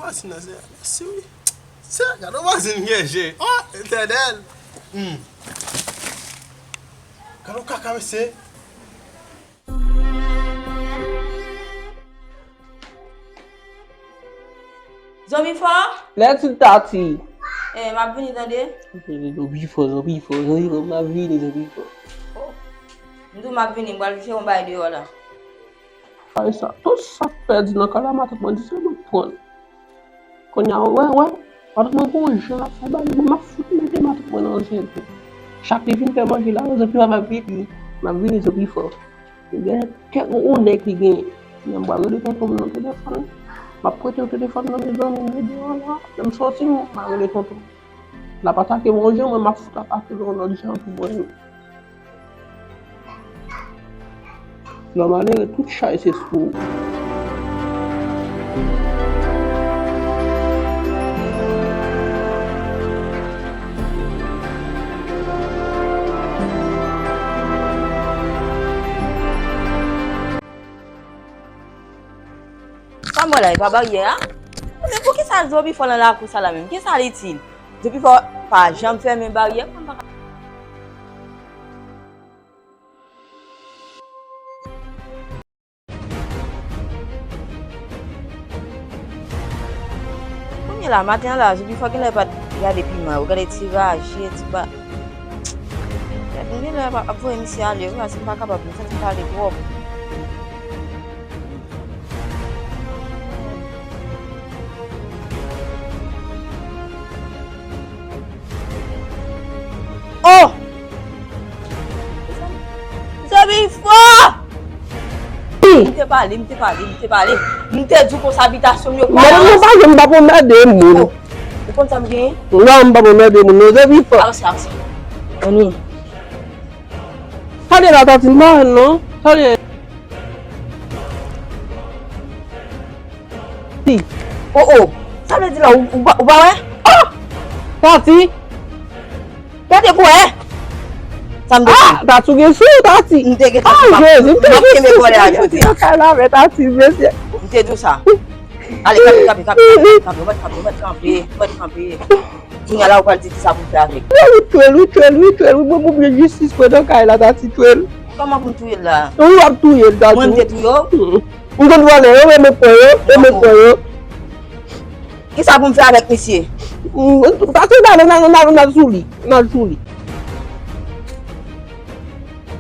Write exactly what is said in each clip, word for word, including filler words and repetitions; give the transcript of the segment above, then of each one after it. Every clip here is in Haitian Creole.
Masin nan se, mèsi wi. Se, gade yon masin gen je. Oh, Letènèl. Hmm. Gade yon kaka, mesye. Zonbi fò? Lè ti tati. Eh, m ap vini, tande. Zonbi fò, zonbi fò, zonbi fò, m ap vini, zonbi fò. Oh. M di w m ap vini, m pral jere yon bagay deyò la. Ay sa, tout sa k pèdi nan kay la, matant mwen di se nou k pran l. Kounye a, wè, wè, matant mwen gon jan l ap fè bagay, mwen m ap fout mete matant mwen nan zen tou. Chak li fin fè manje la, zonbi fò m ap vini, m ap vini, zonbi fò. Gen kèk onè ki genyen. Men m pral rele tonton m nan telefòn. M ap prete w telefòn nan, mezanmi, m ede w la. Lè m sòti, m a rele tonton. L ap atake m yon jan, mwen m ap fout atake l yon lòt jan pou mwen. Lè w malere, tout chay se sou ou. Sa m wè la, e pa baryè a? Men poukisa zonbi fò nan lakou sa la menm? Kisa l itil? Zonbi fò pa janm fèmen baryè, mwen pa ka. Kounye la, maten an la, zonbi fò genlè pa t gade piman yo. Gade ti raje, ti ba. Genlè ap, ap voye misye ale, wi, paske m pa kapab, m santi m pale twòp. Oh! Zanmi fò! M te pale, m te pale, m te pale. M te di w konsa abitasyon m yo pa. Madanm nan pa janm p ap anmède moun. Oh, ou konn sa m genyen? Non, m p ap anmède moun, non, zanmi fò. Avanse, avanse. Anni. Tande la, tati, m pa wè non. Tande. Oh, oh. Sa vle di la, ou, ou pa, ou pa wè? Oh! Tati! Gade kou, eh! Sa m te di. Ah, Tati, ou gen sou ou, Tati. M te gen sou. Ah, Jezi, m te gen sou ou. M ap kenbe kòlè a jodi a. Nan kay la, men Tati, mesye. M te di w sa. Ale, kanpe, kanpe, kanpe, kanpe, ou mèt kanpe, ou mèt kanpe, ou mèt kanpe. Kounye a la, ou pral di kisa pou m fè avèk. Wi, wi, tchwèl, wi, tchwèl, wi, tchwèl, wi, mwen, mwen, jistis mwen nan kay la, Tati, tchwèl. Kòman pou m touye l la? Wi, w ap touye l, Tati. Mwen, m te touye w? Mm. M konn vòlè yo, yo mèt pran yo, yo mèt pran yo. Kisa pou m fè avèk misye? Mm, Tati, n al, n al, n al, n al sou li, n al sou li.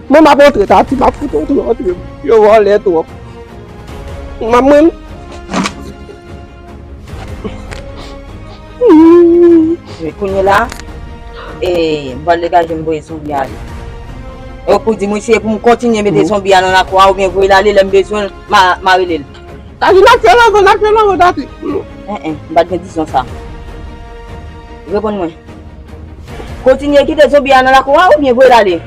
Mwen, m ap antre, Tati, m ap fout antre, antre. Yo vòlè twòp. M ap mwen. Men kounye la, e, m pral degaje m voye zonbi ale. Yo pou di mwen si e pou m kontinye mete zonbi a nan lakou a oubyen voye l ale, lè m bezwen l, m a, m a rele l. Tati, n ap fè lanmò, n ap fè lanmò, Tati. En, en, m pa t gen dizon sa. Reponn mwen. Kontinye kite zonbi a nan lakou a oubyen voye l ale?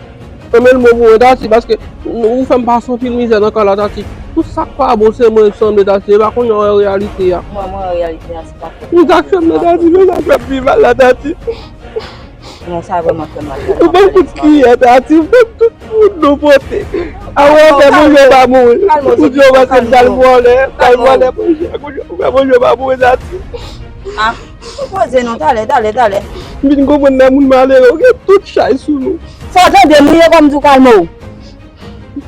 Anmèl mo pou mwen, Tati, paske ou fè m pase anpil mizè nan kay la, Tati. Tout sa k pa bon, se mwen k sanble, Tati. E pa kounye a w wè reyalite a. Mwen, mwen wè reyalite a, se pa fòt mwen. Ou sa k fè m nan, Tati, men sa k fè m pi mal la, Tati. Non, sa vrèman fè mal. Ou ban m kout kiyè, Tati, ou ban m tout moun nou pote. Avan w fè manje pa mouri. Ou di w panse m pral vòlè, pral vòlè manje, ou fè manje pa mouri, Tati. Ah, ou poze non, talè, talè, talè. M vin konprann nan moun malere, ou gen tout chay sou nou. Fò w tande m, wi, e kòm di w kalme w.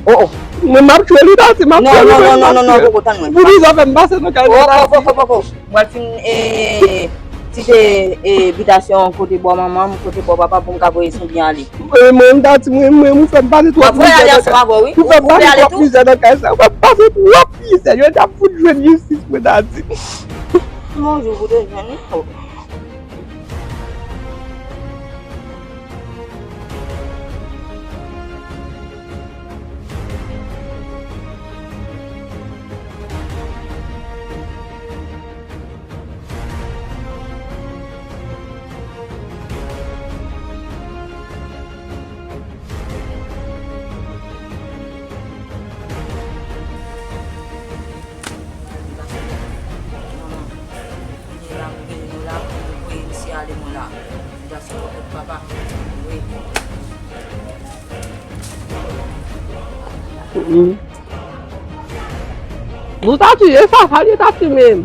Oh, oh. Mwen, m ap tchwe li, Tati, m ap tchwe li, mwen, m ap tchwe li. Non, non, non, non, non, poko, tann mwen. Pou bizè fè m pase nan kay la, Tati. Poko, poko, poko. Mwen fin, e, kite, e, bitasyon kote bò manman m, kote bò papa m pou m ka voye zonbi ale. E, mwen, Tati, mwen, mwen, ou fè m pase twòp mizè nan kay la. Ou fè m pase twòp mizè nan kay sa. Ou fè m pase twòp mizè. Yo t ap fout jwenn jistis mwen, Tati. Bon jou pou te jwenn, wi. Oh. Kounye la, m vini nou la pou nou voye misye ale nou la. Li ta sou kòkòt papa. Wi. Mm. Nou ta tiye sa, sa li ta tiye menm.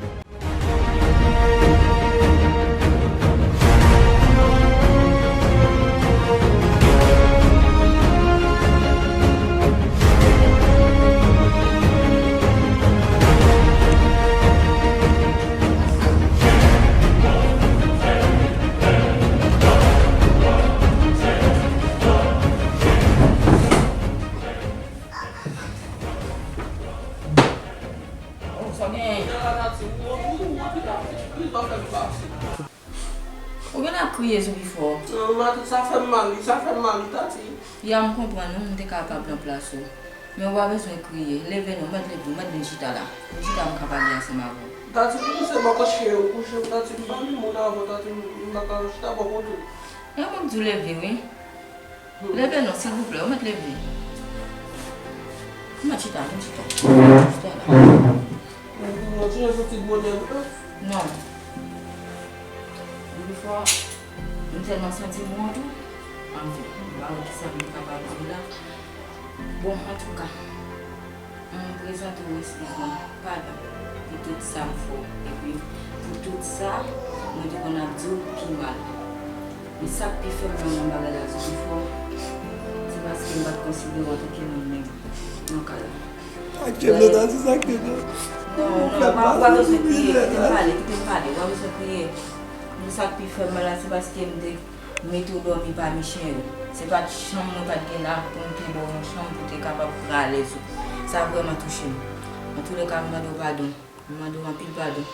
Sa gen. Ou gen ap kriye sou pifò. Non, matant, sa fè m mal, wi, sa fè m mal, wi, Tati. Ya, m konprann, wi, m te kapab nan plas ou. Men ou pa bezwen kriye. Leve non, mèt leve, mèt vin chita la. Vin chita, m ka pale ansanm avè w. Tati, pou se bò kot chen yo kouche, Tati, m pa vle moun avè w, Tati, m pa ka chita bò kote w. E mwen k di w leve, wi. Leve non, silvouplè, ou mèt leve. Ou mèt chita, vin chita. Chita la. Mwen ti jan soti gwo nèg la. Non. Yon fwa, m tèlman santi m wont wi. Anfen, m pa wè kisa m kapab di w la. Bon, antouka, m prezante w eskiz mwen, padon, pou tout sa m fè w. Epi, pou tout sa, mwen te konn ap di w pi mal. Men sa k pi fè m nan bagay la sou pi fò, se paske m pa t konsidere w antanke moun menm nan kay la. Ak Jemneta, se sa k te nan. Non, non, w pa, w pa bezwen kriye, kite m pale, kite m pale, w pa bezwen kriye. Men sa k pi fè m mal la, se paske m te mete w dòmi pami chen yo. Se pa t chanm mwen pa t gen la pou m te ba w yon chanm pou w te kapab pran alèz ou. Sa vrèman touche m. Antoulèka, m mande w padon. M mande w anpil padon.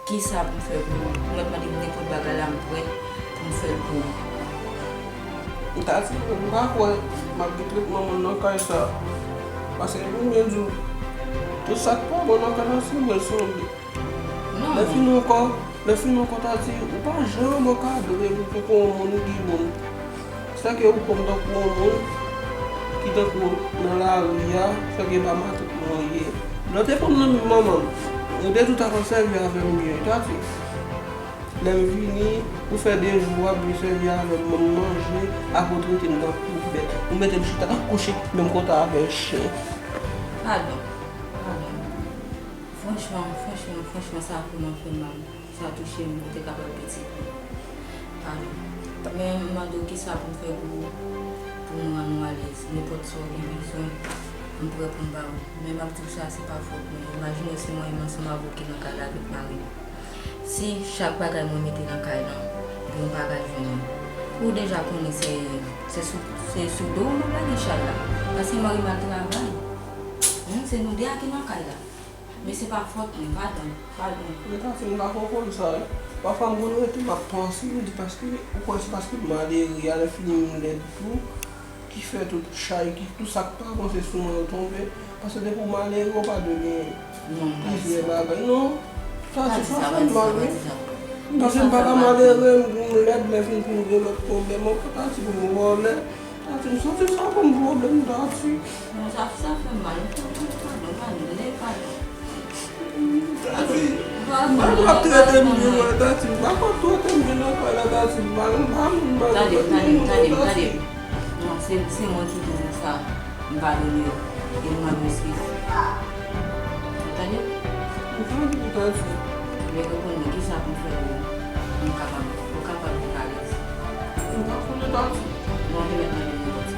Kisa pou m fè pou ou? Ou mèt mande m nenpòt bagay la, m prè pou m fè l pou ou. Tati, m pa kwè m ap gen tretman moun nan kay sa. Paske pou m byen di w, tout sa k pa bon nan kay la, se mwen l sanble. Non. Lè fini ankò, lè fini ankò, Tati, ou pa janm ankadre pou, pou, pou yon moun ki moun. Sèke ou pran m tankou yon moun ki tankou nan lari a, sèke pa matant mwen ou ye. Lè w te pran m nan men manman m, ou te tou ta konn sèvi avè m byen, Tati. Lè m vini, ou fè de jou w ap vin sèvi avè m, ban m manje, ap trete m tankou bèt. Ou mete m chita kouche menm kote avè chen. Padon, padon. Franchman, franchman, franchman, sa vrèman fè m mal. Sa touche m, ou te kapab pitit mwen. Padon. Men m mande w kisa pou m fè pou, pou m rann ou alèz. Nenpòt sa w gen bezwen, m prè pou m ba ou. Men m ap di w sa, se pa fòt mwen. Imajine w si mwen menm ansanm avè w ki nan kay la avèk mari m. Si chak bagay mwen mete nan kay lan, yon bagay jwenn mwen. Ou deja konnen se, se sou, se sou do w m ap lage chay la. Paske mari m al travay. Humm, se nou de a ki nan kay la. Men se pa fòt mwen, padon, padon. Men Tati, m pa konprann sa, wi. Pafwa m konn rete, m ap panse, m di paske, ou kwè se paske m malere a, lè fini m lèd tou, ki fè tout chay, ki, tout sa k pa bon se sou mwen yo tonbe. Paske depi w malere, ou pa dwe gen plizyè bagay. Non, Tati, sa fè m mal, wi. Paske m pa ka malere, m lèd, lè fini pou m gen lòt pwoblèm ankò, Tati, pou m vòlè. Tati, m santi sa ban m pwoblèm, Tati. Non, sa, sa fè m mal. Padon, padon, padon, padon. Tati. Ou Mwen w ap trete m byen, mwen, Tati. M pa konn trete m byen nan kay la, Tati. M pa, m pa moun, m pa konn trete moun, non, Tati. Tande, tande, tande. Non, se, se mwen ki di w sa. M padone w. E m mande w eskiz. Ou tande? M tande, Tati. Men ou konnen kisa pou m fè pou ou. Pou m kapab, pou w kapab viv alèz. M pa konnen, Tati. Bon, te mèt mande m yon ti.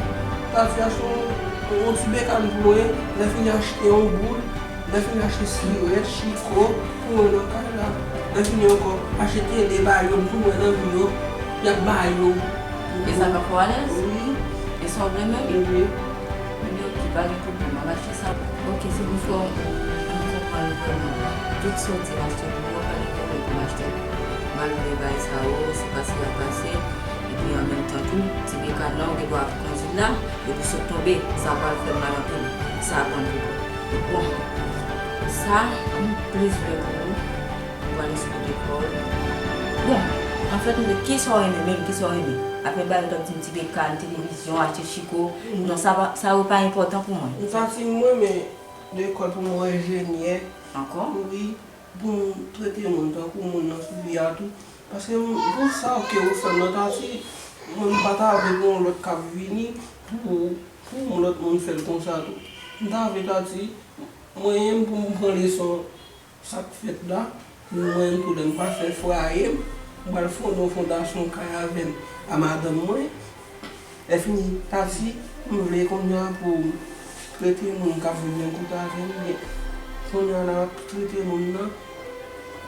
Tati, achte yon, yon ti bekàn pou mwen, lè fini achte yon boul, lè fini achte sirèt, chiko, pou mwen nan kay la. Lè fini ankò, achte tele ba yo, pou mwen nan mi yo, y ap ba yo. E sa ka fè w alèz? Wi. E sa w vle menm? Wi. Ebyen, ok, pa gen pwoblèm, m ap achte sa. Ok, se pou fè w konprann vrèman. Tout sa w di m achte pou mwen, pa gen pwoblèm pou m achte. M al vle bay sa yo, se pase y ap pase. Epi an menm tan tou, ti bekàn nan, ou gen dwa ap kondui la, epi sot tonbe, sa pral fè l mal anpil. Sa aprann pou ou. Bon, sa, m plis vle pou ou, ou pral esplike kò w. Bon, anfèt, m di, kisa w renmen menm, kisa w renmen? Apre bagay, w t ap di m ti bekàn, televizyon, achte chiko. Non, sa pa, sa yo pa enpòtan pou mwen. Tati, m renmen lekòl pou mwen enjenyè. Ankò? Wi. Pou m trete moun tankou moun nan sou vi a tou. Paske m, pou sa ke ou fè m nan, Tati, mwen m pa ta vle gen yon lòt k ap vini pou, pou yon lòt moun fè l konsa tou. M ta vle, Tati, mwen menm pou m pran leson sa k fèt la, pou mwen menm tou lè m pa fè fraye m, m pral fonde yon fondasyon kay avè m a madanm mwen. Lè fini, Tati, m vle kounye a pou trete moun k ap vin nan kote avè m, men kounye a n ap trete moun nan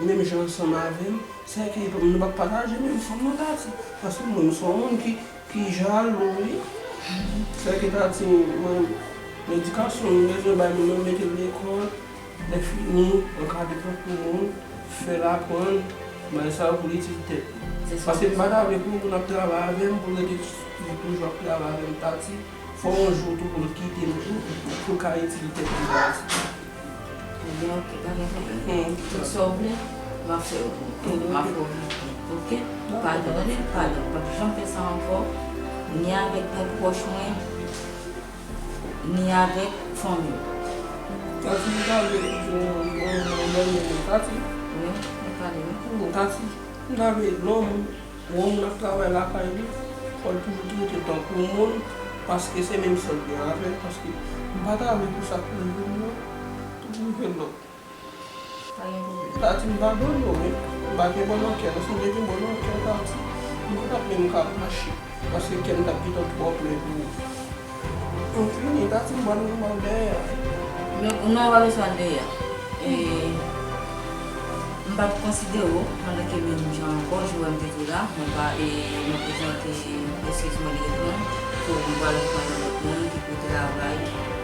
menm jan ansanm avè m, sèke nou p ap pataje menm fanm nan, Tati. Paske mwen, m se yon moun ki, ki jalou, wi. Sèke, Tati, mwen, edikasyon, m bezwen bay moun nan, mete l lekòl. Lè fini, ankadre tankou moun, fè l aprann, bay sa yo pou l itil tèt li. Paske m pa ta vle pou moun ap travay avè m, pou l rete toujou ap travay avè m, Tati. Fò yon jou tou pou l kite m tou, pou l ka itil tèt li, Tati. Ebyen, ok, pa gen pwoblèm. Tout sa w vle, m ap fè yo pou ou. M ap fè w vin pou ou, ok? Padon, tande, padon. P ap janm fè sa ankò, ni avèk pwòch mwen, ni avèk fanmi m. Tati, m ta vle di w yon, yon, yon bèl moman, Tati. Wi, nou pale, wi. Tati, m ta vle lè w, yon moun ap travay lakay li, fò l toujou trete tankou moun, paske se menm san l gen avè l, paske m pa ta vle pou sa k rive m nan, tou rive lòt. Pa gen pwoblèm. Tati, m padone w, wi. M pa gen bòn nan kè, paske m te gen bòn nan kè, Tati, m pa t ap menm ka mache, paske kè m t ap gentan twò plen pou ou. M fini, Tati, m pral, m pral dèyè a. Non, non, ou pa bezwen al dèyè a. E, m p ap konsidere w antanke menm jan ankò, jan w wè m te di w la, mwen pa, e, mwen prezante eskiz mwen devan, pou m pral pran yon lòt moun ki pou travay.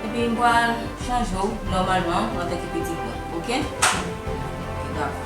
Epi m pral chanje w nòmalman antanke pitit mwen, ok? Dakò.